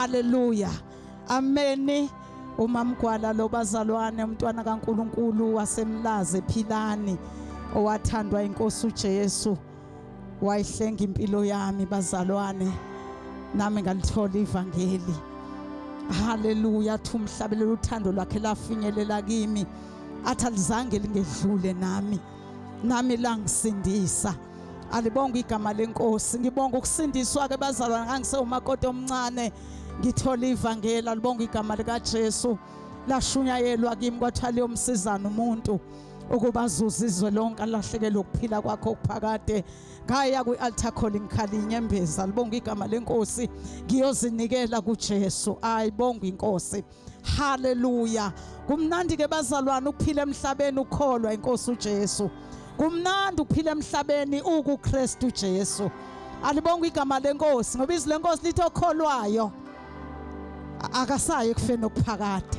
Haleluya. Ameni. Umamgwala lo bazalwane umntwana kaNkuluNkulu wasemlaze philani owathandwa inkosi uJesu wayihlenga impilo yami bazalwane nami ngalithola ivangeli. Haleluya athi umhlabelelo uthando lwakhe lafinyelela kimi athi alizange lingedlule nami nami langisindisa. Alibonga igama lenkosi. Ngibonga ukusindiswa ke bazalwane ngangisewumakoti omncane ngithola ivangeli alibonga igama likaJesu lashunyayelwa kimi kwathiwa liyomsizana umuntu ukuba azuze izwe lonke alahlekelwe ukuphila kwakho okuphakade ngaya kwi-altar calling ngikhala inyembezi alibonga igama lenkosi ngiyozinikela kuJesu ayibonga inkosi Haleluya. Kumnandi ke bazalwane ukuphila emhlabeni ukholwa inkosi uJesu. Kumnandi ukuphila emhlabeni ukuKristu Jesu. Alibonga igama lenkosi ngoba izwi lenkosi lithi okholwayo akasayi ekufeni okuphakade.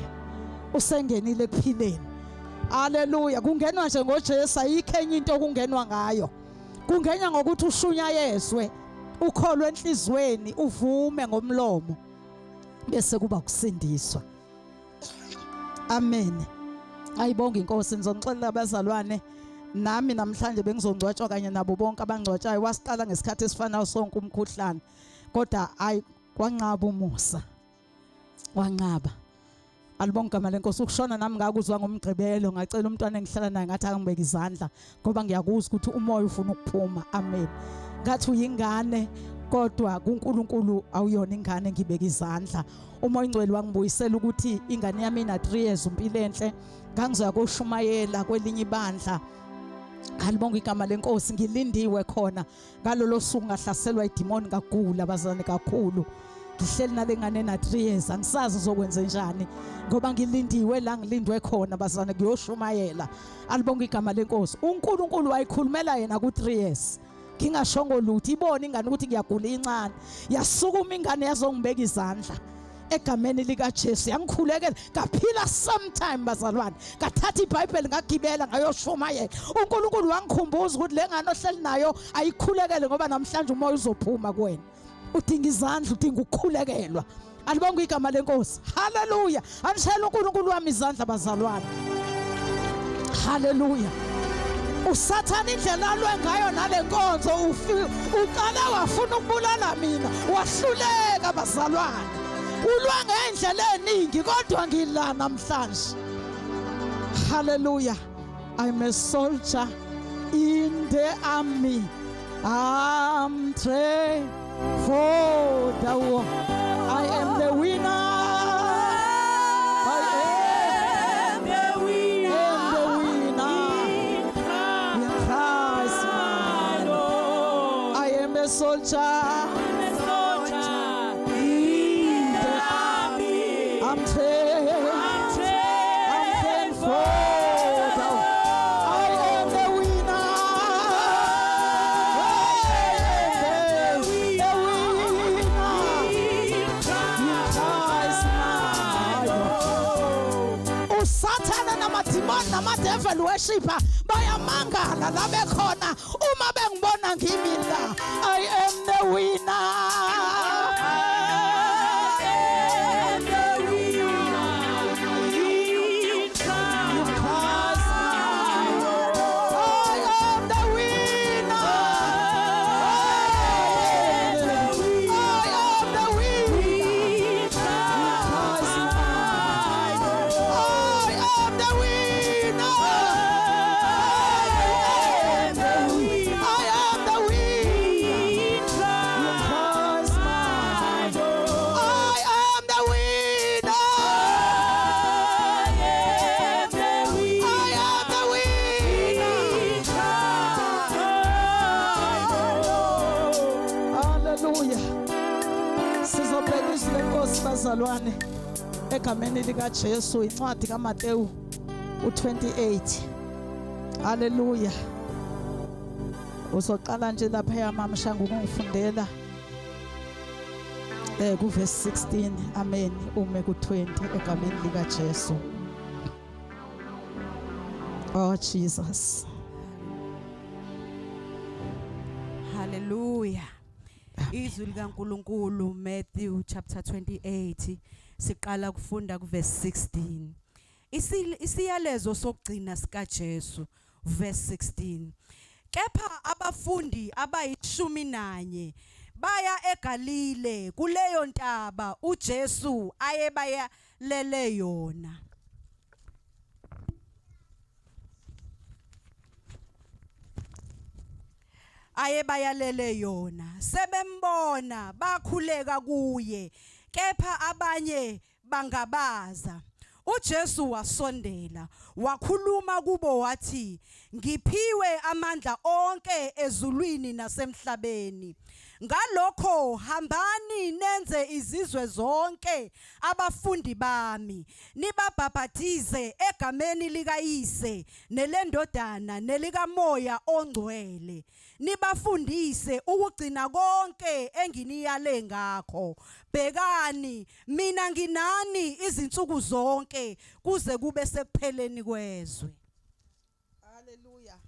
Usengenile ekuphileni. Haleluya. Kungenwa nje ngoJesu ayikho enye into okungenwa ngayo. Kungenwa ngokuthi ushunyayezwe, ukholwe enhlizweni, uvume ngomlomo. Bese kuba kusindiswa. Amen. Ayibonga inkosi ngizonixolela abazalwane nami namhlanje bengizongcwatshwa kanye nabo bonke abangcwatshayo wasiqala ngesikhathi esifanayo sonke umkhuhlane kodwa ayi kwanqaba umusa wanqaba alibonga igama lenkosi ukushona nami ngakuzwa ngomgqibelo ngacela umntwana engihlala naye ngathi angibeke izandla ngoba ngiyakuzwa ukuthi umoya ufuna ukuphuma amen ngathi uyingane kodwa kuNkulunkulu awuyona ingane ngibeka izandla umoya ingcwele wangibuyisela ukuthi ingane yami ina 3 years umpilo enhle ngangizoya koshumayela kwelinye ibandla alibonga igama lenkosi ngilindiwe khona ngalolo suku ngahlaselwa idimoni ngagula bazane kakhulu ngihleli nale ngane na 3 years angisazi uzokwenza njani ngoba ngilindiwe la ngilindwe khona bazane kuyoshumayela alibonga igama lenkosi uNkulunkulu wayikhulumela yena ku 3 years ngingashongo lutho ibona ingane ukuthi ngiyagula incane yasukuma ingane yazongibeka izandla egameni likaJesu yangikhulekela ngaphila sometime bazalwane ngathatha iBhayibheli ngagibela ngayoshumayela uNkulunkulu wangikhumbuza ukuthi le ngane ohleli nayo ayikhulekele ngoba namhlanje umoya uzophuma kuwena udinga izandla udinga ukukhulekelwa alibonga igama lenkosi haleluya anishayela uNkulunkulu wami izandla bazalwane haleluya usathana indlela alwe ngayo nale nkonzo uqale wafuna ukubulala mina wahluleka bazalwane ulwa ngendlela eningi kodwa ngila namhlanje haleluya i'm a soldier in the army i'm trained for the war i am the winner I am the winner. am the winner in Christ my Lord. I am a soldier I'm a soldier in the army. I'm trained I'm trained I'm trained for the I am the winner I am the winner in Christ my Lord. usathane namadimoni namadevil worshipper bayamangala la bekhona uma bengibona ngimi la i am the winner I am the winner in Christ my Lord. I am the winner I am the winner Christ my Lord. I am the winner I am the winner Christ my Lord. I am the winner. I am the winner. Hallelujah. Sizobheka izwi lenkosi bazalwane egameni likaJesu incwadi kaMateyu u28. Hallelujah. Uzoqala nje lapha yamamshanga ukungifundela kuverse 16 amen ume ku20 egameni likaJesu. Oh Jesus. Hallelujah. Izwi likaNkuluNkulu Matthew chapter 28 siqala kufunda kuverse 16. Isiyalezo sokugcina sikaJesu verse 16. Kepha abafundi abayishumi nanye baya eGalile kuleyo ntaba uJesu ayebayalele yona. Ayebayalele yona. Sebembona bakhuleka kuye, kepha abanye bangabaza. UJesu wasondela, wakhuluma kubo wathi, Ngiphiwe amandla onke ezulwini nasemhlabeni. Ngalokho hambani nenze izizwe zonke abafundi bami, nibabhapathize egameni likaYise neleNdodana nelikaMoya oNgcwele, nibafundise ukugcina konke enginiyale ngakho. Bhekani, mina nginani izinsuku zonke kuze kube sekupheleni kwezwe. Haleluya.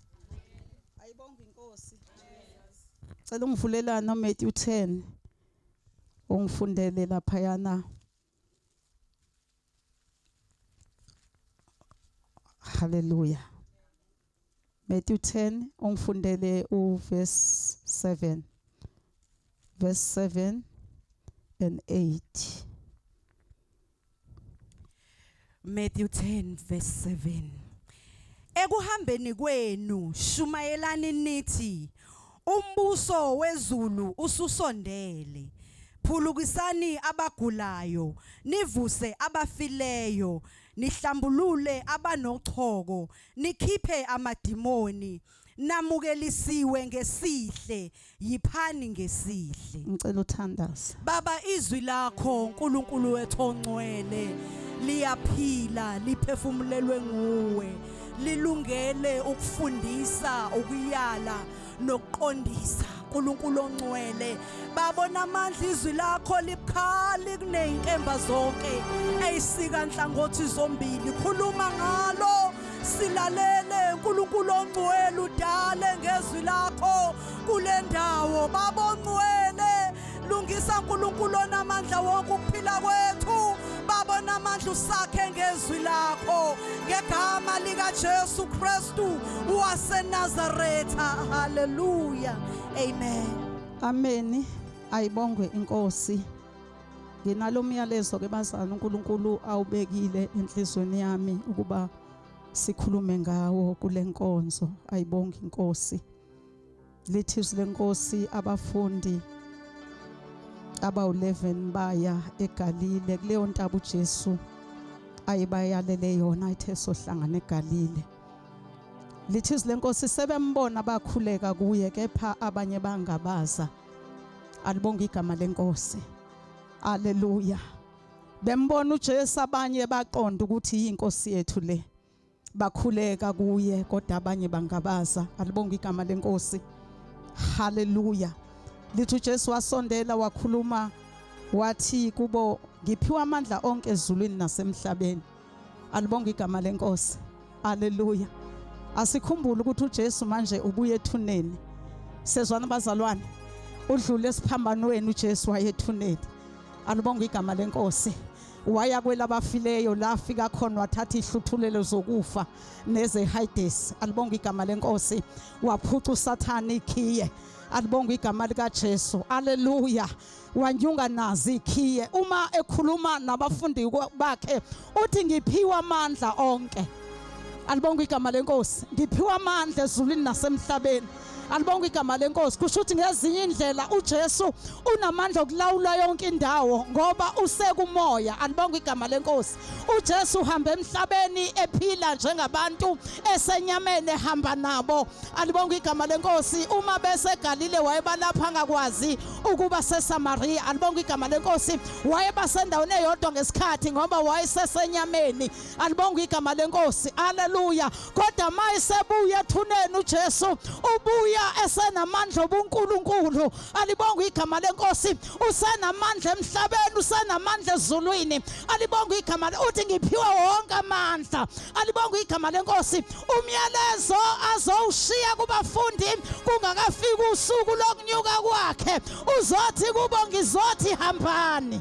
Ayibonge inkosi. Cela ungivulelane uMatthew 10. Ungifundele laphayana. Haleluya. Matthew 10 ungifundele uverse 7. Verse 7 and 8. Matthew 10 verse 7. Ekuhambeni kwenu shumayelani nithi umbuso wezulu ususondele. Phulukisani abagulayo, nivuse abafileyo, nihlambulule abanochoko, nikhiphe amadimoni. Namukelisiwe ngesihle, yiphani ngesihle. Ngicela uthandaze. Baba izwi lakho uNkulunkulu wethu ongcwele liyaphila liphefumulelwe nguwe lilungele ukufundisa ukuyala nokuqondisa uNkulunkulu ongcwele babona amandla izwi lakho libukhali kunezinkemba zonke eyisika nhlangothi zombili khuluma ngalo silalele uNkulunkulu ongcwele udale ngezwi lakho kule ndawo baba ongcwele lungisa uNkulunkulu onamandla wonke ukuphila kwethu baba onamandla usakhe ngezwi lakho ngegama likaJesu Kristu waseNazaretha haleluya amen Amen ayibongwe inkosi Nginalo myalezo ke bazalwane uNkulunkulu awubekile enhlizweni yami ukuba sikhulume ngawo kule nkonzo ayibonge inkosi lithi izwi lenkosi abafundi abawu-11 baya eGalile kuleyo ntaba uJesu ayebayalele yona ethe sohlangana eGalile lithi izwi lenkosi sebembona bakhuleka kuye kepha abanye bangabaza alibonge igama lenkosi Haleluya. Bembona uJesu abanye baqonda ukuthi yinkosi yethu le. Bakhuleka kuye kodwa abanye bangabaza. Alibonge igama lenkosi. Haleluya. Lithi uJesu wasondela wakhuluma wathi kubo ngiphiwa amandla onke ezulwini nasemhlabeni. Alibonge igama lenkosi. Haleluya. Asikhumbule ukuthi uJesu manje ubuye ethuneni. Sezwana bazalwane. Udlule esiphambanweni uJesu wayethuneni. Alibonge igama lenkosi. Waya kwelabafileyo la fika khona wathatha ihluthulelo zokufa nezeHades. Alibonge igama lenkosi. Waphuca uSathane ikhiye. Alibonge igama likaJesu. Haleluya. Wanyunga nazi ikhiye uma ekhuluma nabafundi bakhe uthi ngiphiwa amandla onke alibonga igama lenkosi ngiphiwa amandla ezulwini nasemhlabeni alibonga igama lenkosi kusho ukuthi ngezinye indlela uJesu unamandla okulawula yonke indawo ngoba usekumoya alibonga igama lenkosi uJesu uhamba emhlabeni ephila njengabantu esenyameni ehamba nabo alibonga igama lenkosi uma beseGalile wayebalapha angakwazi ukuba seSamaria alibonga igama lenkosi wayeba sendaweni eyodwa ngesikhathi ngoba wayesesenyameni alibonga igama lenkosi haleluya kodwa mayesebuya ethuneni uJesu ubuye Ubuya esenamandla obuNkulunkulu. Alibongwe igama lenkosi. Usenamandla emhlabeni, usenamandla ezulwini. Alibongwe igama, uthi ngiphiwe wonke amandla. Alibongwe igama lenkosi. Umyalezo azowushiya kubafundi kungakafiki usuku lokunyuka kwakhe, uzothi kubo, ngizothi hambani,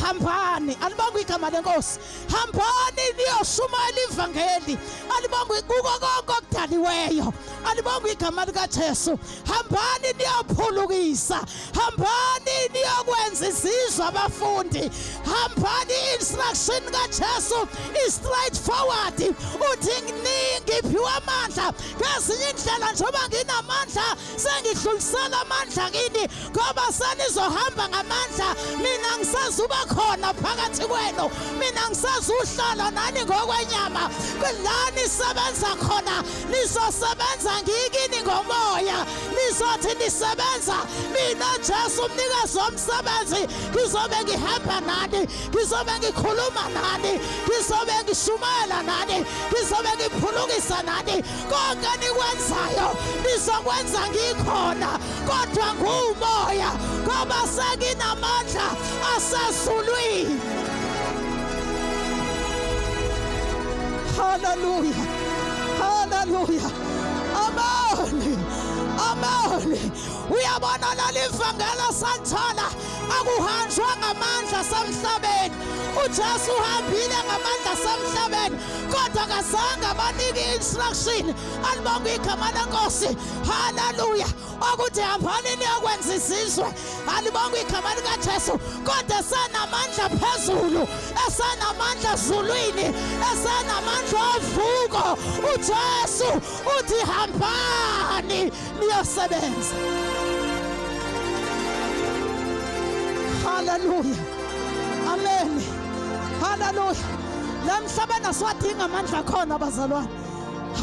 hambani. Alibongwe igama lenkosi. Hambani niyoshumayela ivangeli. Alibongwe kuko konke okudaliweyo. Alibongwe igama likaJesu. Hambani niyophulukisa, hambani niyokwenza izizwe abafundi. Hambani. Instruction kaJesu is straight forward. Uthi ngiphiwe amandla. Ngezinye indlela, njengoba nginamandla, sengidlulisela amandla kini, ngoba senizohamba ngamandla. Mina ngisazuba khona phakathi kwenu, mina ngisazuhlala nani ngokwenyama. La nisebenza khona, nizosebenza ngikini ngomoya. Nizothi nisebenza, mina Jesu umnikazi womsebenzi ngizobe ngihamba nani, ngizobe ngikhuluma nani, ngizobe ngishumayela nani, ngizobe ngiphulukisa nani. Konke nikwenzayo nizokwenza ngikhona, kodwa ngumoya, ngoba senginamandla asezulwini. Haleluya, haleluya, amen, amen. Uyabona, lalivangela salithola, akuhanjwa ngamandla semhlabeni. uJesu uhambile ngamandla semhlabeni, kodwa kazange abanike instruction. Alibonge igama lenkosi. Haleluya. Ukuthi hambani niyokwenza izizwe. Alibonge igama likaJesu. Kodwa esenamandla phezulu, esenamandla ezulwini, esenamandla ovuko, uJesu uthi hambani niyosebenza. Haleluya, amen, haleluya. La emhlabeni asiwadinga amandla khona, bazalwane.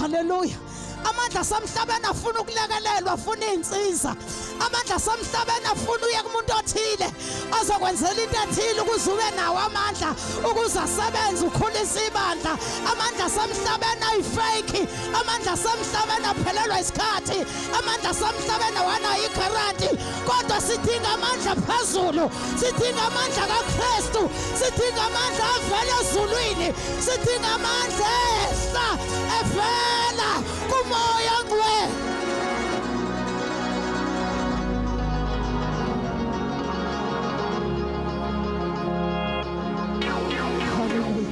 Haleluya. Amandla asemhlabeni afuna ukulekelelwa, afuna iy'nsiza. Amandla asemhlabeni afuna uye kumuntu othile ozokwenzela into ethile ukuze ube nawo amandla, ukuze asebenze ukhulise ibandla. Amandla asemhlabeni ayifake. Amandla asemhlabeni aphelelwa isikhathi. Amandla asemhlabeni awanayo iguarantee. Kodwa sidinga amandla phezulu, sidinga amandla kaKristu, sidinga amandla avela ezulwini, sidinga amandla ehla evela kumoya ongcwele. Haleluya.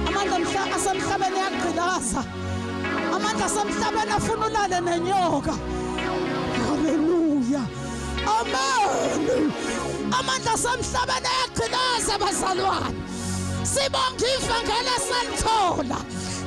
Amandla asemhlabeni ayagqilaza. Amandla asemhlabeni afuna ulale nenyoka. Haleluya, amen. Amandla asemhlabeni ayagqilaza, bazalwane. Sibonga ivangeli esalithola.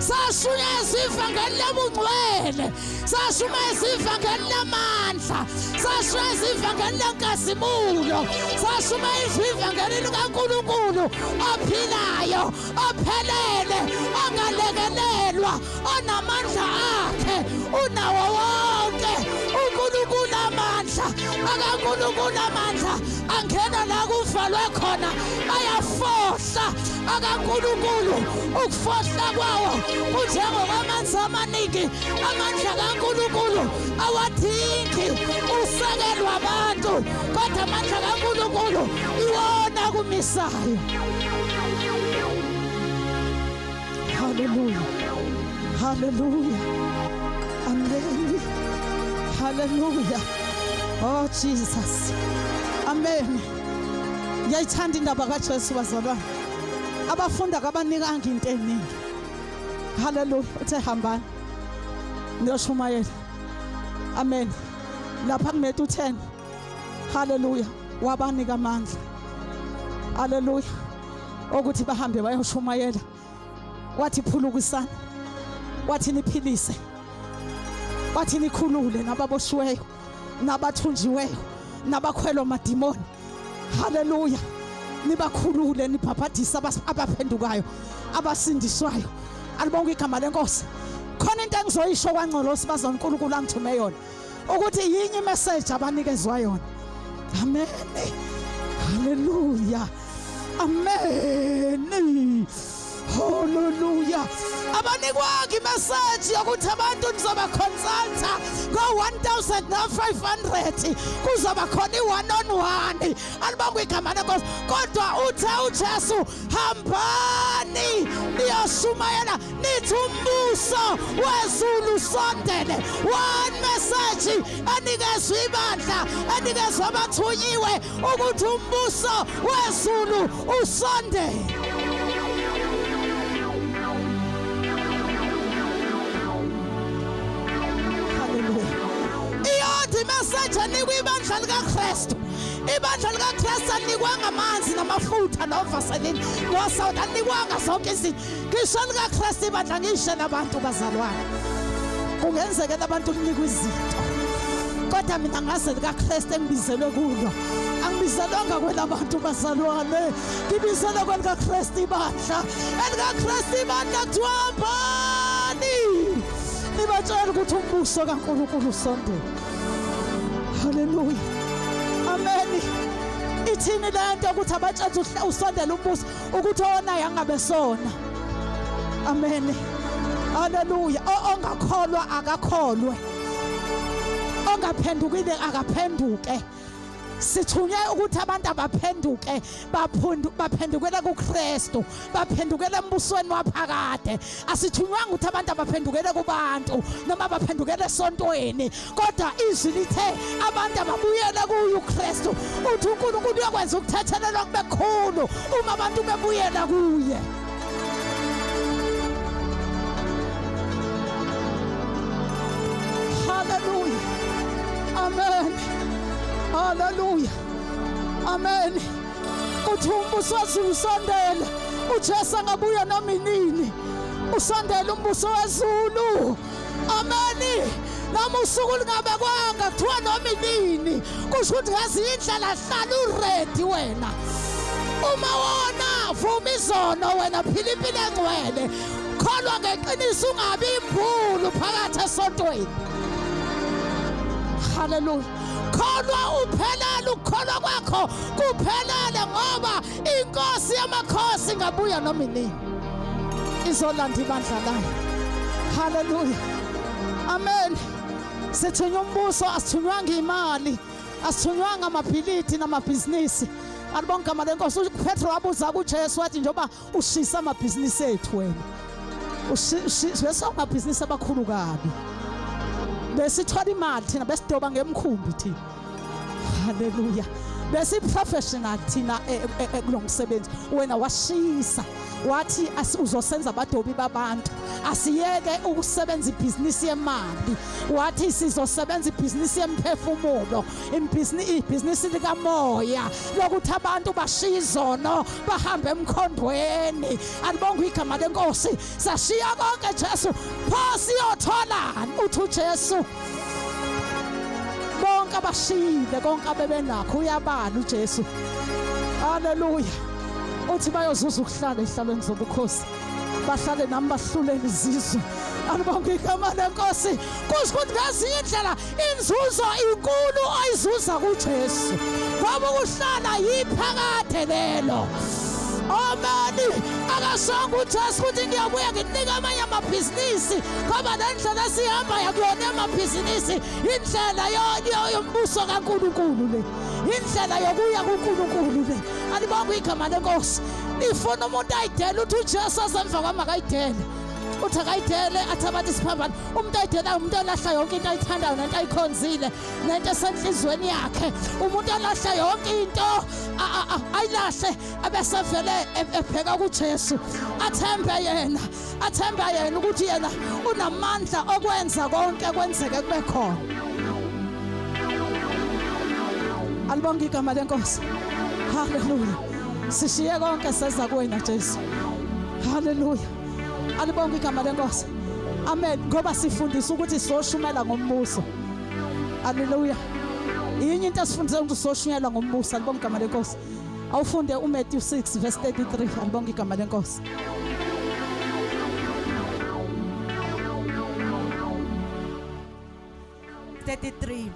Sashunyezwa ivangeli lobungcwele, sashumayeza ivangeli lamandla, sashumayeza ivangeli lenkazimulo, sashumayeza ivangeli likaNkulunkulu ophilayo, ophelele, ongalekelelwa, onamandla akhe. Unawo wonke uNkulunkulu amandla akaNkulunkulu. Amandla angena la kuvalwe khona, ayafohla akaNkulunkulu. Ukufohla kwawo kunjengokwamanzi amaningi. Amandla kaNkulunkulu awadingi usekelwa abantu, kodwa amandla kaNkulunkulu iwona akumisayo. Haleluya, haleluya, amen, haleluya. Oh Jesus, amen. Ngiyayithanda indaba kaJesu, bazalwane. Abafunda kabanikanga into eningi. Haleluya. Uthe hambani niyoshumayela. Amen. Lapha kunetu 10. Haleluya. Wabanika amandla, haleluya, ukuthi bahambe bayoshumayela. Wathi phulukisani, wathi niphilise, wathi nikhulule nababoshiweyo, nabathunjiweyo, nabakhwelwa amadimoni. Haleluya. Nibakhulule, nibhabhadise abaphendukayo, abasindiswayo. Alibonke igama lenkosi. Khona into engizoyisho kwaNgcolosi, bazona, uNkulunkulu angithume yona ukuthi yinye imessage abanikezwa yona. Amen, haleluya, amen. Hallelujah. Abanikwanga imessage yokuthi abantu nizoba consulta ngo 1500 kuzoba khona i one on one. Alibongwe igama lenkosi. Kodwa uthe uJesu hambani niyoshumayela nithi umbuso wezulu usondele. One message enikezwe ibandla enikezwe abathunyiwe ukuthi umbuso wezulu usondele. Haleluya. Iyodwa imeseji enikwa ibandla likaKristu. Ibandla likaKristu alinikwa ngamanzi namafutha novaseline nosawuti, alinikwanga zonke izinto. Ngisho likaKristu ibandla ngisho nabantu bazalwane. Kungenzeka abantu linikwa izinto. Kodwa mina ngaze likaKristu engibizelwe kulo. Angibizelwanga kwelabantu bazalwane. Ngibizelwe kwelikaKristu ibandla. ElikaKristu ibandla kuthiwa hambani. Nibatshela ukuthi umbuso kaNkulunkulu usondele. Haleluya. Amen. Ithini le nto ukuthi abatshela usondele umbuso ukuthi owonayo angabe sona. Amen. Haleluya. Ongakholwa akakholwe. Ongaphendukile akaphenduke. Sithunywe ukuthi abantu abaphenduke baphendukele kuKristu, baphendukele embusweni waphakade. Asithunywanga ukuthi abantu abaphendukele kubantu noma baphendukele esontweni, kodwa izwi lithe abantu ababuyele kuye uKristu. Uthi uNkulunkulu uyokwenza ukuthethelelwa kube khulu uma abantu bebuyela kuye. Hallelujah. Amen. Hallelujah. Amen. Uthi umbuso wezulu usondele. uJesu angabuya noma inini. Usondele umbuso wezulu. Amen. Noma usuku lungabekwanga kuthiwa noma inini. Kusho ukuthi ngezinye indlela hlala uready wena. Uma wona vuma izono wena phila impilo engcwele. Kholwa ngeqiniso ungabi imbulu phakathi esontweni. Hallelujah. Kholwa uphelele ukukholwa kwakho kuphelele ngoba inkosi yamakhosi ingabuya noma inini. Izolanda ibandla layo. Hallelujah. Amen. Sithunywa umbuso asithunywanga imali. Asithunywanga amabhilidi namabhizinisi. Alibonke igama lenkosi. uPetro wabuza kuJesu wathi njengoba ushisa amabhizinisi ethu wena. Bese amabhizinisi abakhulu kabi. Besithola imali thina besidoba ngemkhumbi thina. Haleluya. Besi professional thina e, e, e, kulo msebenzi. Wena washisa wathi uzosenza abadobi babantu. Asiyeke ukusebenza ibhizinisi yemali. Wathi sizosebenza ibhizinisi yemphefumulo, ibhizinisi likamoya lokuthi abantu bashiye izono bahambe emkhondweni. Alibonge igama lenkosi. Sashiya konke Jesu. Pho siyotholani? Uthi uJesu bonke abashiyile konke abebenakho uyabala uJesu. Haleluya. Uthi bayozuza ukuhlala ehlalweni zobukhosi. Bahlale nami bahlulele izizwe. Alibonge igama lenkosi. Kusho ukuthi ngezinye indlela inzuzo inkulu oyizuza kuJesu. Ngoba ukuhlala yiphakade lelo. Amen. Akasonga uJesu ukuthi ngiyabuya nginika amanye amabhizinisi ngoba le ndlela esihamba yakuyona amabhizinisi indlela yombuso kaNkulunkulu le. Indlela yokuya kuNkulunkulu le. Alibonge igama lenkosi. Ifuna umuntu ayidele uthi uJesu osemva kwami akayidele. Uthi akayidele athi abantu isiphambano. Umuntu ayidelayo umuntu olahla yonke into ayithandayo nento ayikhonzile nento esenhlizweni yakhe. Umuntu olahla yonke into ayilahle abesevele ebheka kuJesu. Athembe yena, athembe yena ukuthi yena unamandla okwenza konke kwenzeke kube khona. Alibonge igama lenkosi. Haleluya. Sishiye konke seza kuwena Jesu. Haleluya. Alibonge igama lenkosi. Amen. Ngoba sifundisa ukuthi sizoshumela ngombuso. Haleluya. Yinye into esifundise ukuthi sizoshunyelwa ngombuso. Alibonge igama lenkosi. Awufunde uMatthew 6 verse 33. Alibonge igama lenkosi. 33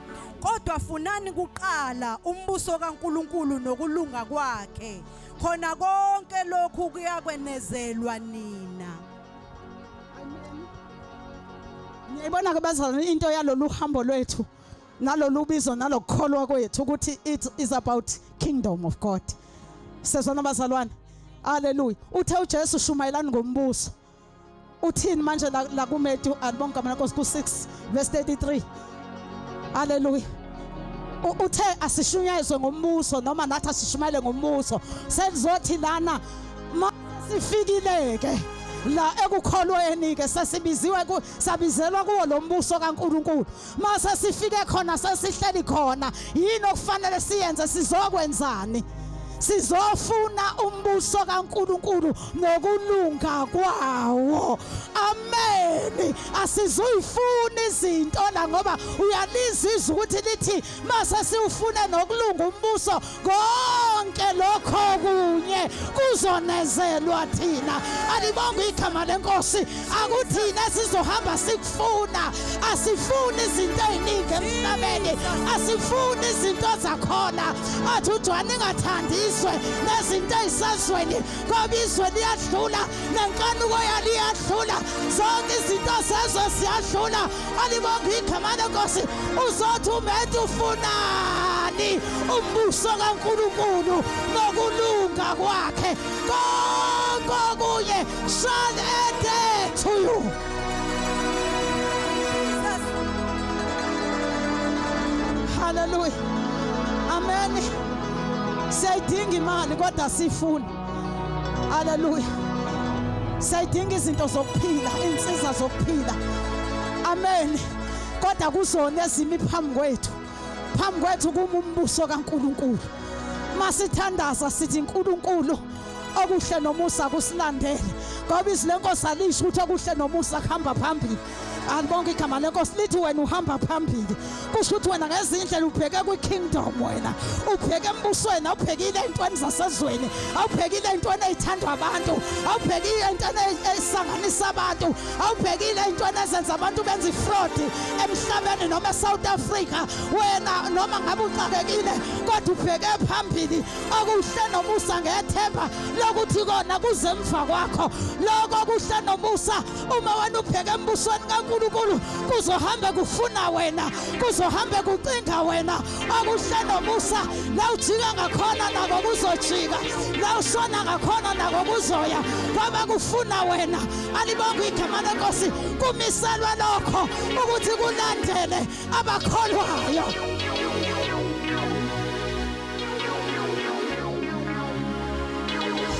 Kodwa funani kuqala umbuso kaNkuluNkulu nokulunga kwakhe. Khona konke lokhu kuyakwenezelwa nina. Niyayibona ke bazalwane into yalolu hambo lwethu nalolu bizo nalokukholwa kwethu ukuthi it is about kingdom of God. Sezwana bazalwane. Hallelujah. Uthe uJesu shumayelani ngombuso. Uthini manje la, la kuMatthew alibonke igama lenkosi ku-6 verse 33. Hallelujah. Uthe asishunyayezwe ngombuso noma nathi asishumayele ngombuso. Selizothi lana sifikile ke la ekukholweni ke sesibiziwe sabizelwa kuwo lo mbuso kaNkuluNkulu. Mase sifike khona sesihleli khona yini okufanele siyenze sizokwenzani? Sizofuna umbuso kaNkuluNkulu nokulunga kwawo. Amen. Asizuyifuna izinto la ngoba uyalizizwa ukuthi lithi mase siwufune nokulunga umbuso konke lokho kunye kuzonezelwa thina. Alibonge igama lenkosi. Akuthina sizohamba sikufuna. Asifuni izinto eziningi emhlabeni. Asifuni izinto zakhona. Athi uJohn ingathandi izwe nezinto ezisezweni ngoba izwe liyadlula nenkanuko yalo iyadlula. Zonke izinto zezwe ziyadlula. Alibonge igama lenkosi. Uzothi umuntu ufunani umbuso kaNkulunkulu nokulunga kwakhe. Konke okunye shall add to you. Hallelujah. Amen. Siyayidinga imali kodwa sifuna. Hallelujah. Siyayidinga izinto zokuphila, insiza zokuphila. Amen. Kodwa kuzona ezimi phambi kwethu. Phambi kwethu kuma umbuso kaNkuluNkulu. Masithandaza sithi uNkulunkulu okuhle nomusa kusilandele ngoba izwi lenkosi alisho ukuthi okuhle nomusa kuhamba phambili. Alibonke igama lenkosi lithi wena uhamba phambili. Kusho ukuthi wena ngezindlela ubheke kwi-kingdom wena. Ubheke embusweni, awubhekile ey'ntweni zasezweni, awubhekile ey'ntweni ey'thandwa abantu, awubhekile ey'ntweni ey'sanganisa abantu, awubhekile ey'ntweni ezenza abantu benze ifraud emhlabeni noma eSouth Africa. Wena noma ngabe uxakekile kodwa ubheke phambili okuhle nomusa ngethemba lokuthi kona kuze emva kwakho. Lokho okuhle nomusa uma wena ubheke embusweni kaNkulunkulu kuzohambe kufuna wena, kuzohambe kucinga wena. Okuhle nomusa la ujika ngakhona nako kuzojika, la ushona ngakhona nako kuzoya, ngoba kufuna wena. Alibonge igama lenkosi. Kumiselwe lokho ukuthi kulandele abakholwayo.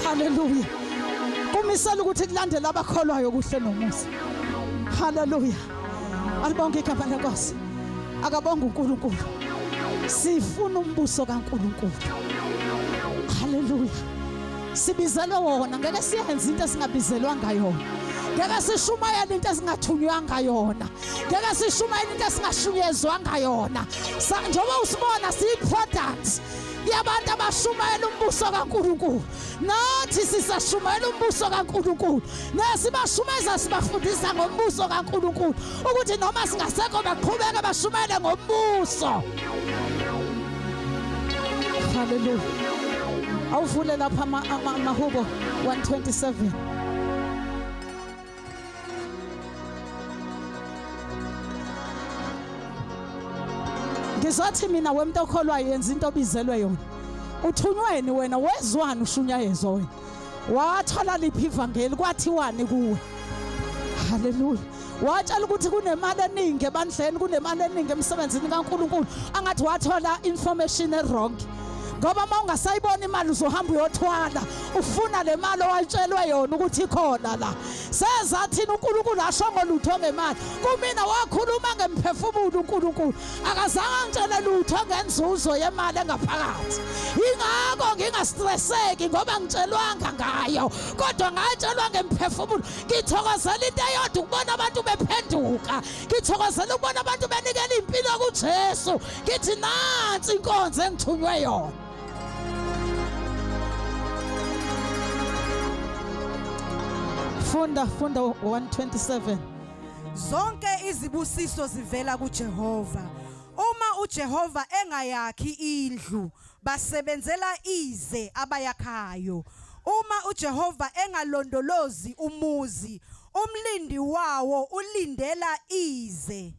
Haleluya. Kumisela ukuthi kulandele abakholwayo kuhle nomusa. Haleluya. Alibonge igama lenkosi. Akabonge uNkulunkulu. Sifuna umbuso kaNkulunkulu. Haleluya. Sibizelwe wona, ngeke siyenze into esingabizelwanga yona. Ngeke sishumayele into esingathunywanga yona. Ngeke sishumayele into esingashunyezwanga yona. Njengoba usibona siyi-product yabantu abashumayela umbuso kaNkulunkulu. Nathi sisashumayela umbuso kaNkulunkulu. Nesibashumayeza sibafundisa ngombuso kaNkulunkulu ukuthi noma singasekho baqhubeke bashumayele ngombuso. Hallelujah. Awuvule lapha amahubo 127. Ngizothi mina wemntu okholwayo yenza into obizelwe yona. Uthunyweni wena wezwani ushunyayezwa wena. Wathola liphi ivangeli kwathiwani kuwe? Haleluya. Watshela ukuthi kunemali eningi ebandleni, kunemali eningi emsebenzini kaNkuluNkulu. Angathi wathola information e-wrong. Ngoba uma ungasayibona imali uzohamba uyothwala ufuna le mali owayitshelwe yona ukuthi ikhona la. Seza thina uNkulunkulu ashongo lutho ngemali. Kumina wakhuluma ngemphefumulo uNkulunkulu. Akazange angitshele lutho ngenzuzo yemali engaphakathi. Ingakho ngingastresseki ngoba ngitshelwanga ngayo, kodwa ngatshelwa ngemphefumulo. Ngithokozela into eyodwa ukubona abantu bephenduka. Ngithokozela ukubona abantu benikela impilo kuJesu. Ngithi nansi inkonzo engithunywe yona. Funda funda 127. Zonke izibusiso zivela kuJehova. Uma uJehova engayakhi indlu, Basebenzela ize abayakhayo. Uma uJehova engalondolozi umuzi, umlindi wawo ulindela ize.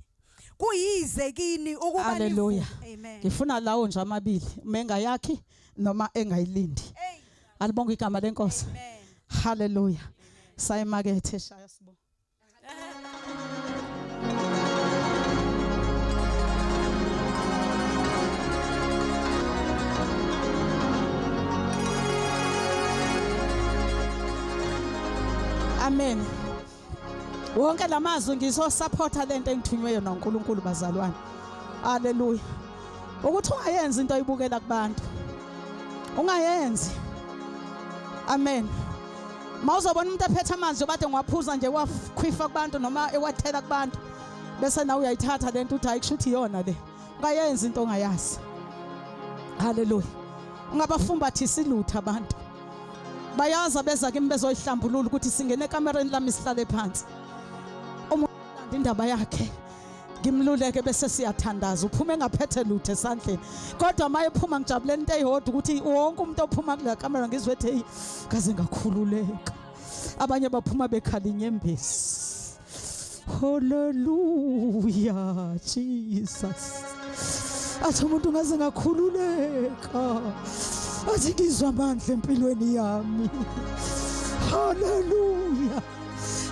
Kuyize kini ukuba Hallelujah. Amen. Ngifuna lawo nje amabili, mengayakhi noma engayilindi. Alibonge igama lenkosi. Amen. Hallelujah. Sayimakethe shaya sibo. Amen. Wonke lamazwi ngizosupporta lento engithunywe yona uNkulunkulu bazalwane. Haleluya. Ukuthi ungayenzi into oyibukela kubantu. Ungayenzi. Amen. Mawuzobona umuntu ephethe amanzi obade ngiwaphuza nje wakhwifa kubantu noma ewathela kubantu bese nawe uyayithatha lento uthi hayi kushuthi iyona le. Ungayenzi into ongayazi. Haleluya. Ungabafumbathisi lutho abantu. Bayazi abeza kimi bezoyihlambulula ukuthi singene ekamereni lami sihlale phansi. Umuntu ulanda indaba yakhe. Ngimluleke bese siyathandaza uphume engaphethe lutho esandleni kodwa uma ephuma ngijabulela into eyodwa ukuthi wonke umuntu ophuma kule kamera ngizwe ethi hey kaze ngakhululeka abanye baphuma bekhala inyembezi haleluya Jesus athi umuntu ngaze ngakhululeka athi ngizwa amandla empilweni yami haleluya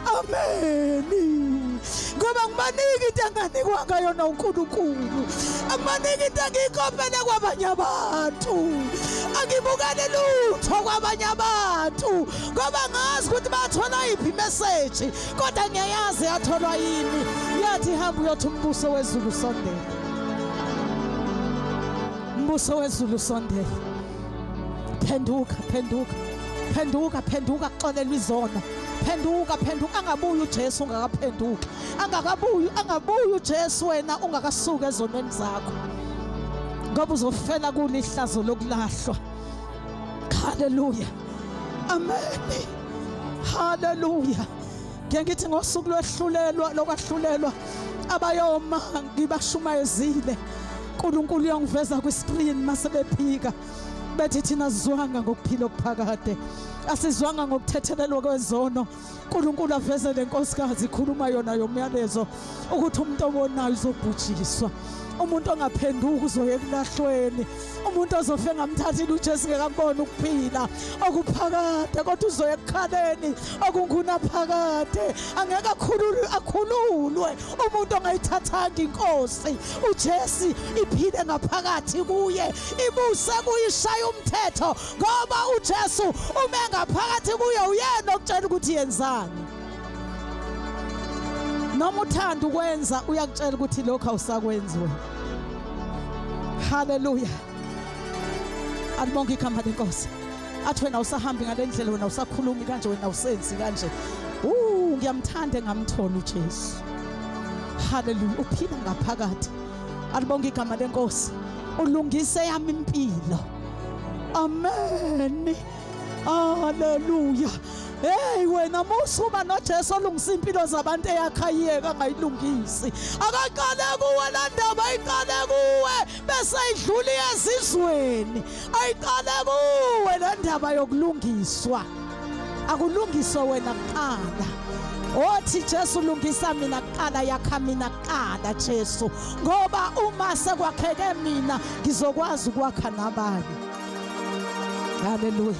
Ameni. Ngoba ngibanika into enganikwanga yona uNkulunkulu. Angibaniki into engiyikopele kwabanye abantu. Angibukeli lutho kwabanye abantu ngoba ngazi ukuthi bathola yiphi message kodwa ngiyayazi yatholwa yini. Yathi hamba uyothi umbuso wezulu usondele. Umbuso wezulu usondele. Phenduka, phenduka. Phenduka, phenduka kuxolelwa izono. Phenduka, phenduka angabuyi uJesu ungakaphenduki. Angakabuyi, angabuyi uJesu wena ungakasuki ezonweni zakho. Ngoba uzofela kulihlazo lokulahlwa. Hallelujah. Amen. Hallelujah. Ngeke ngithi ngosuku lwehlulelwa lokwahlulelwa abayoma ngibashumayezile. uNkulunkulu uyongiveza kwi-screen mase bephika bethi thina sizwanga ngokuphila okuphakade asizwanga ngokuthethelelwa kwezono uNkulunkulu aveze le nkosikazi ikhuluma yona yomyalezo ukuthi umuntu obonayo uzobhujiswa umuntu ongaphenduki uzoya ekulahlweni umuntu ozofe ngamthathile uJesu ngekambona ukuphila okuphakade kodwa uzoya ekukhaleni okungunaphakade angeke akhululwe akhululwe umuntu ongayithathanga inkosi uJesu iphile ngaphakathi kuye ibuse kuyishaya umthetho ngoba uJesu ume ngaphakathi kuye uyena okutshela ukuthi yenzani noma uthanda ukwenza uyakutshela ukuthi lokho awusakwenzi wena haleluya alibonke igama lenkosi athi wena usahambi ngale ndlela wena usakhulumi kanje wena usenzi kanje ngiyamthanda engamthola uJesu haleluya uphila ngaphakathi alibonke igama lenkosi ulungise yami impilo amen haleluya Hey wena musuba noJesu olungisa impilo zabantu eyakha iyeka angayilungisi akaqale kuwe la ndaba iqale kuwe bese idlula ezizweni ayiqale kuwe le ndaba yokulungiswa akulungiswe wena kuqala othi Jesu lungisa mina kuqala yakha mina kuqala Jesu ngoba uma sekwakheke mina ngizokwazi ukwakha nabanye haleluya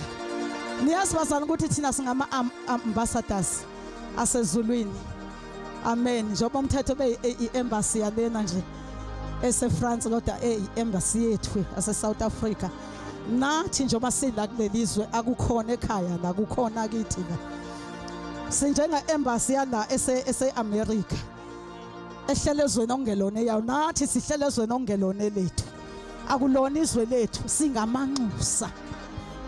niyazi bazalwane ukuthi thina singama ambassadors asezulwini amen njengoba umthetho be i-embassy yalena nje eseFrance kodwa eyi-embassy yethu ase-South Africa nathi njengoba sila kulelizwe akukhona ekhaya la kukhona kithi la sinjenga-embassy yala ese-America ehlele ezweni okungelona eyawo nathi sihlele ezweni okungelona elethu akulona izwe lethu singamanxusa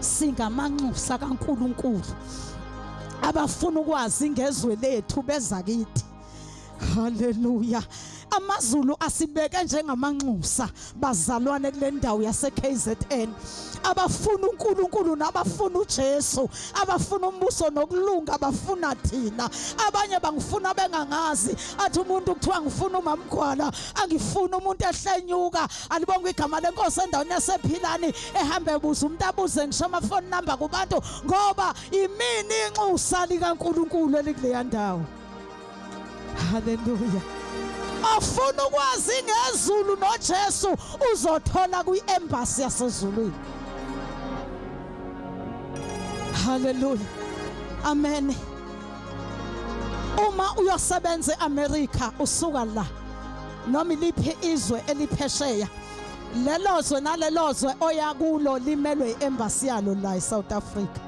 singamanxusa kaNkuluNkulu abafuna ukwazi ngezwe lethu beza kithi haleluya. Amazulu asibeke njengamanxusa bazalwane kule ndawo yase KZN abafuna uNkulunkulu nabafuna uJesu, abafuna umbuso nokulunga, abafuna thina. Abanye bangifuna bengangazi, athi umuntu kuthiwa ngifuna umamgwala, angifuni umuntu ehlenyuka. Alibonga igama lenkosi endaweni yasephilani, ehambe ebuza umuntu, abuze ngisho ama-phone number kubantu, ngoba imini inxusa likaNkulunkulu elikuleya ndawo. Haleluya. Ofuna ukwazi ngezulu noJesu uzothola kwi-embassy yasezulwini. Haleluya. Amen. Uma uyosebenza eAmerica usuka la noma iliphi izwe eliphesheya, lelo zwe nalelo zwe oya kulo limelwe i-embassy yalo la eSouth Africa.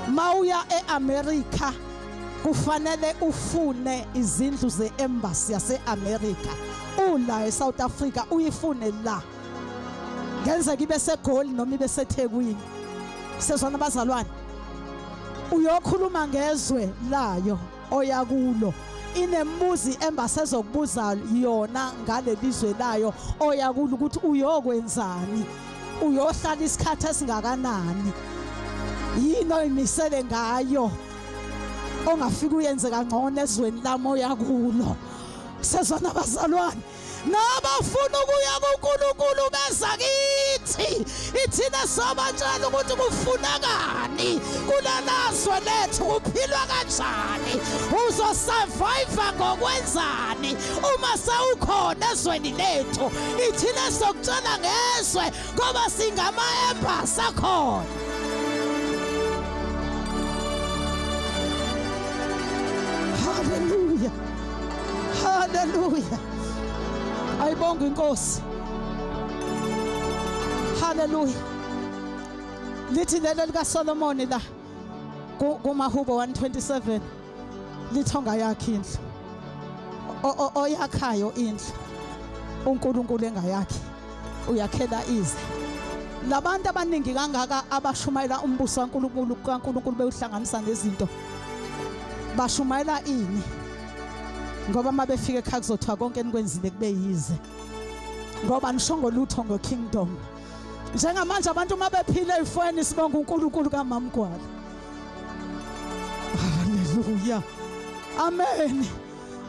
Mawuya eAmerica kufanele ufune izindlu ze-embassy yase-America ula eSouth Africa, uyifune la, ngenzeka ibe seGoli noma ibe seThekwini. Sezwana abazalwane, uyokhuluma ngezwe layo oya kulo, inembuzi embassy ezokubuza yona ngalelizwe layo oya kulo ukuthi uyokwenzani, uyohlala isikhathi esingakanani, yini oyimisele ngayo ongafika uyenze kangcono ezweni lami oya kulo. Sezwana abazalwane, nabafuna ukuya kuNkulunkulu beza kithi, ithina sobatshela ukuthi kufunakani kulalazwe lethu, kuphilwa kanjani, uzosurvive ngokwenzani uma sewukhona ezweni lethu. Ithina sokutshela ngezwe ngoba singama-embassy akhona. Haleluya, haleluya, ayibonge inkosi. Haleluya. Lithi lelo likaSolomoni la kumahubo 127, lithonga yakhe indlu, oyakhayo indlu uNkulunkulu engayakhi uyakhela ize. Labantu abaningi kangaka abashumayela umbuso kaNkulunkulu kaNkulunkulu bewuhlanganisa nezinto, bashumayela ini? Ngoba uma befika ekhaya kuzothiwa konke enikwenzile kube yize, ngoba nishongo lutho ngekingdom. Njengamanje abantu uma bephila ey'fweni, sibonga uNkulunkulu kamamgwala. Haleluya, amen.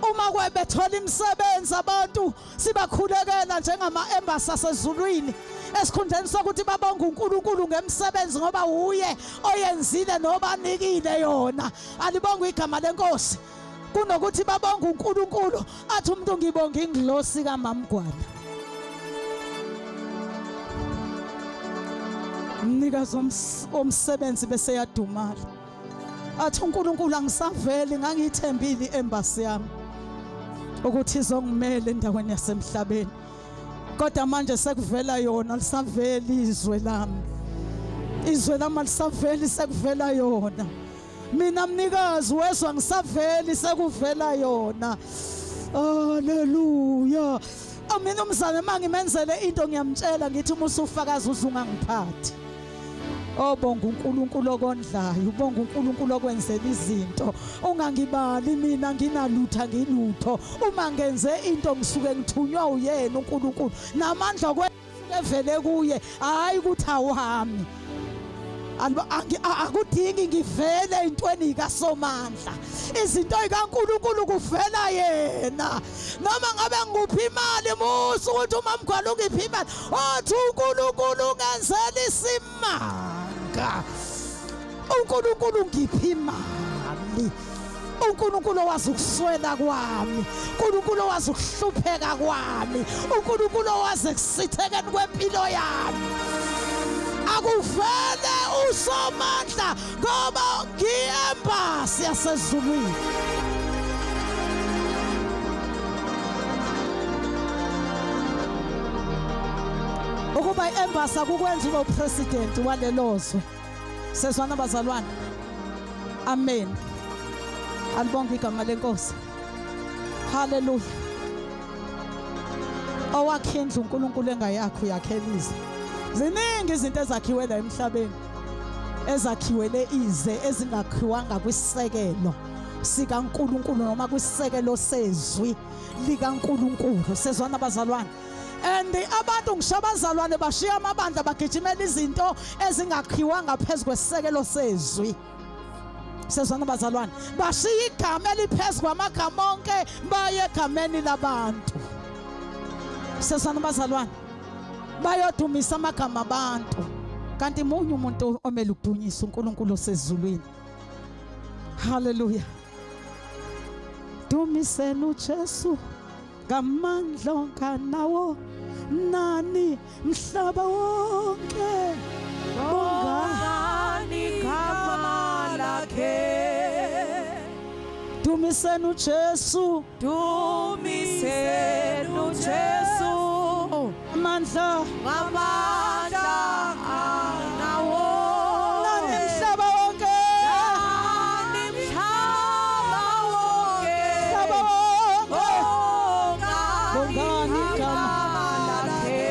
Uma kwebethola imisebenzi abantu, sibakhulekela njengama-embassy asezulwini, esikhundleni sokuthi babonge uNkulunkulu ngemsebenzi ngoba uye oyenzile nobanikile yona. Alibonge igama lenkosi. Kunokuthi babonge uNkulunkulu, athi umuntu ngibonga ingilosi kamamgwala. Mnikazi womsebenzi bese yadumala, athi uNkulunkulu angisaveli, ngangiyithembile i-embassy yami ukuthi izongimela endaweni yasemhlabeni, kodwa manje sekuvela yona, lisaveli izwe lami, izwe lami alisaveli, sekuvela yona. Mina mnikazi wezwa ngisaveli, sekuvela yona. Haleluya. Mina umzane mangimenzele into ngiyamtshela, ngithi uma usufakaza uzungangiphathi. Obonga uNkulunkulu okondlayo, ubonga uNkulunkulu okwenzela izinto. Ungangibali mina, nginalutho, ngilutho. Uma ngenze into ngisuke ngithunywa uyena uNkulunkulu, namandla suke evele kuye, hayi ukuthi awami. Akudingi ngivele entweni kaSomandla, izinto zikaNkulunkulu kuvela yena. Noma ngabe ngikuphi imali, musa ukuthi umamgwala ungiphi imali, othi uNkulunkulu ungenzela isimanga, uNkulunkulu ngiphi imali. uNkulunkulu owazi ukuswela kwami, uNkulunkulu owazi ukuhlupheka kwami, uNkulunkulu owazi ekusithekeni kwempilo yami. Akuvele uSomandla ngoba ngiyi-embassy yasezulwini. Ukuba i-embassy akukwenza ube upresident walelo zwe. Sezwana bazalwane. Amen. Alibonge igama lenkosi. Haleluya. Owakhe indlu uNkulunkulu engayakho uyakheliza. Ziningi izinto ezakhiwe la emhlabeni, ezakhiwele ize, ezingakhiwanga kwisisekelo sikaNkuluNkulu noma kwisisekelo sezwi likaNkuluNkulu. Sezwana bazalwane? And abantu ngisho abazalwane bashiya amabandla bagijimela izinto ezingakhiwanga phezu kwesisekelo sezwi. Sezwana bazalwane? Bashiya igama eliphezu kwamagama onke baye egameni labantu. Sezwana bazalwane? Bayodumisa amagama abantu, kanti munye umuntu omele ukudunyisa, uNkulunkulu osezulwini. Haleluya. Dumiseni uJesu ngamandla onke anawo, nani mhlaba wonke bongani igama lakhe. Dumiseni uJesu, Dumiseni uJesu amandla ngamandla anawo, nani mhlaba wonke, nani mhlaba wonke, mhlaba wonke bongani bongani igama lakhe.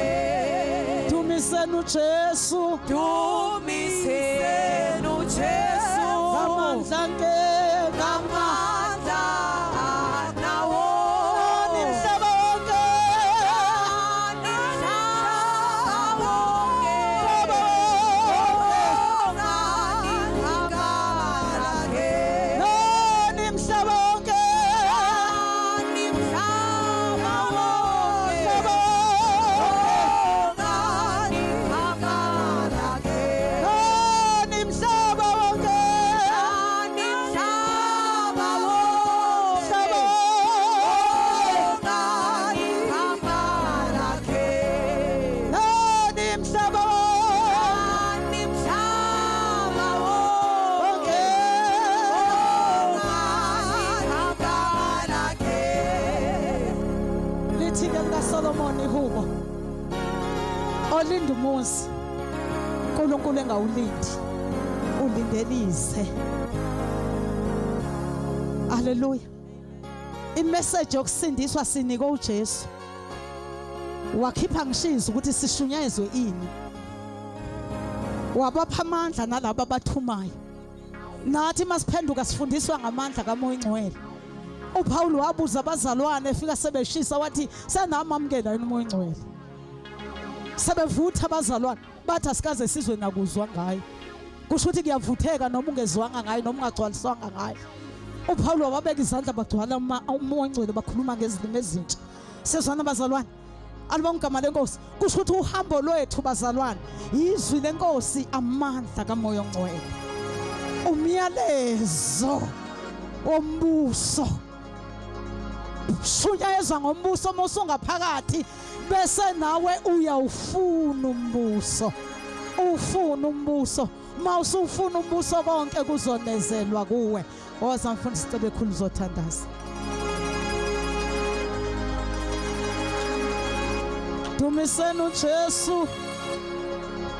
Dumiseni uJesu, Dumiseni uJesu ngamandla onke, ngamandla anawo, nani mhlaba wonke, nani mhlaba wonke, mhlaba wonke, bongani igama lakhe. Nani mhlaba wonke, Nani mhlaba wonke, mhlaba wonke, bongani igama lakhe. Nani mhlaba wonke, Nani mhlaba wonke, mhlaba wonke, bongani igama lakhe. Nani mhlaba wonke, Nani mhlaba wonke, bongani igama lakhe. Lithi ke likaSolomon ihubo, olinda umuzi uNkulunkulu engawulindi, ulindelize. Haleluya. Imessage yokusindiswa sinikwe uJesu, wakhipha ngishiza ukuthi sishunyayezwe ini, wabapha amandla nalabo abathumayo. Nathi masiphenduka sifundiswa ngamandla kaMoya Ingcwele. uPaul wabuza abazalwane efika sebeshisa, wathi senamamukela yini uMoya Ingcwele? Sebevutha abazalwane, bathi asikaze sizwe nakuzwa ngayo. Kusho ukuthi kuyavutheka noma ungezwanga ngayo noma ungagcwaliswanga ngayo. uPaul wababeka izandla, bagcwala uMoya Ongcwele, bakhuluma ngezilimi ezintsha. Sezwana bazalwane? Alibonga igama lenkosi. Kusho ukuthi uhambo lwethu bazalwane, izwi lenkosi, amandla kaMoya Ongcwele, umyalezo wombuso, shunyayezwa ngombuso. Uma usungaphakathi bese nawe uyawufuna umbuso, ufuna umbuso. Uma usufuna umbuso, konke kuzonezelwa kuwe. Woza mfundisi Cebekhulu, uzothandaza. Dumiseni uJesu.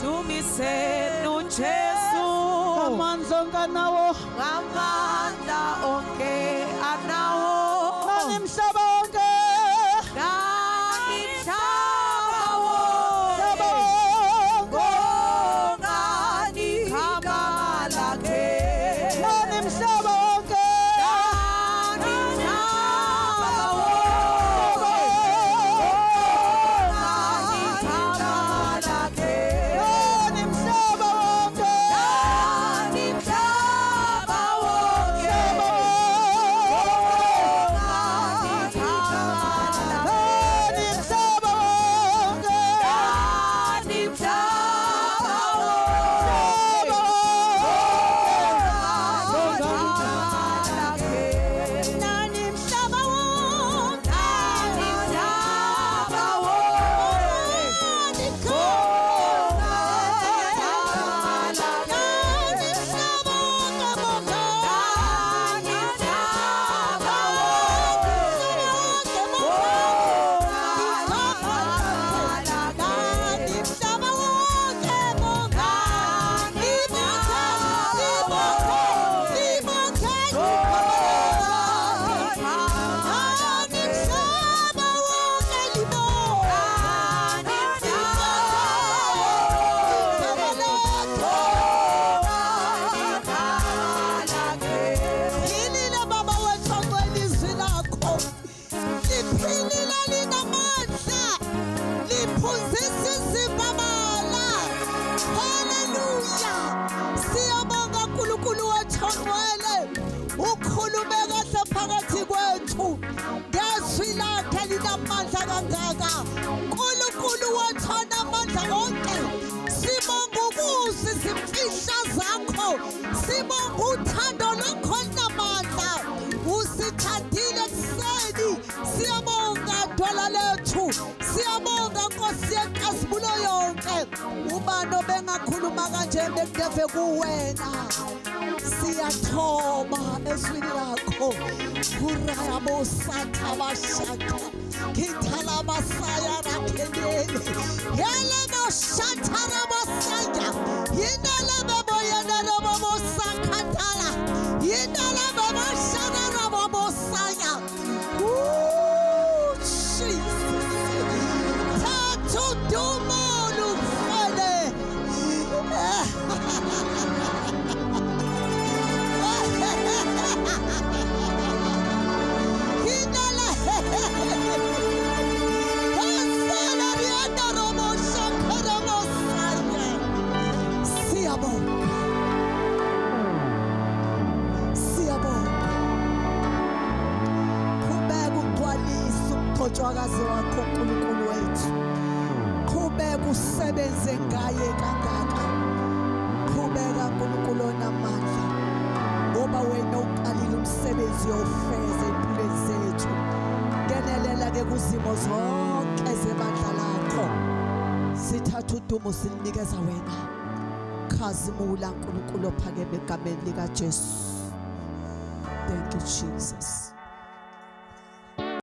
Dumiseni uJesu. Amandla onke anawo. Ngamandla onke anawo. Nani mhlaba wonke. Nani mhlaba wonke. Mhlaba wonke. Bongani igama lakhe. Nani mhlaba wonke. Nani mhlaba wonke. Bongani igama lakhe. Nani mhlaba wonke. Nani mhlaba wonke. Mhlaba wonke. Bongani igama Ukhulume kahle phakathi kwethu ngezwi lakhe linamandla kangaka. Nkulunkulu wethu onamandla onke, sibonga ukuzi izimfihla zakho, sibonga uthando lwakho olunamandla. Usithandile ekuseni, siyabonga dwala lethu, siyabonga Nkosi yenkazimulo yonke. Ubani obengakhuluma kanje bekungeve kuwena? Siyathoba ezwini lakho. Hurayabosathabashaka kithalabasaya rakhelele yeleboshatharabasaya yinalebeboyenerebobosakhathala yinaleboboshakarabobosaya. Ooh, Jesus. Thatha udumo lufele. Hinala. Hasala rianda robo shakara mosaya. Siyabonga. Siyabonga. Qhubeka ugcwalise umgcotshwakazi wakho uNkulunkulu wethu. Qhubeka usebenze ngaye kangaka. Qhubeka uNkulunkulu onamandla. Ngoba wena uqalile umsebenzi uyowufeza empilweni zethu. Ngenelela ke kuzimo zonke zebandla lakho. Sithatha udumo silinikeza wena. Khazimula uNkulunkulu ophakeme egameni likaJesu. Thank you Jesus.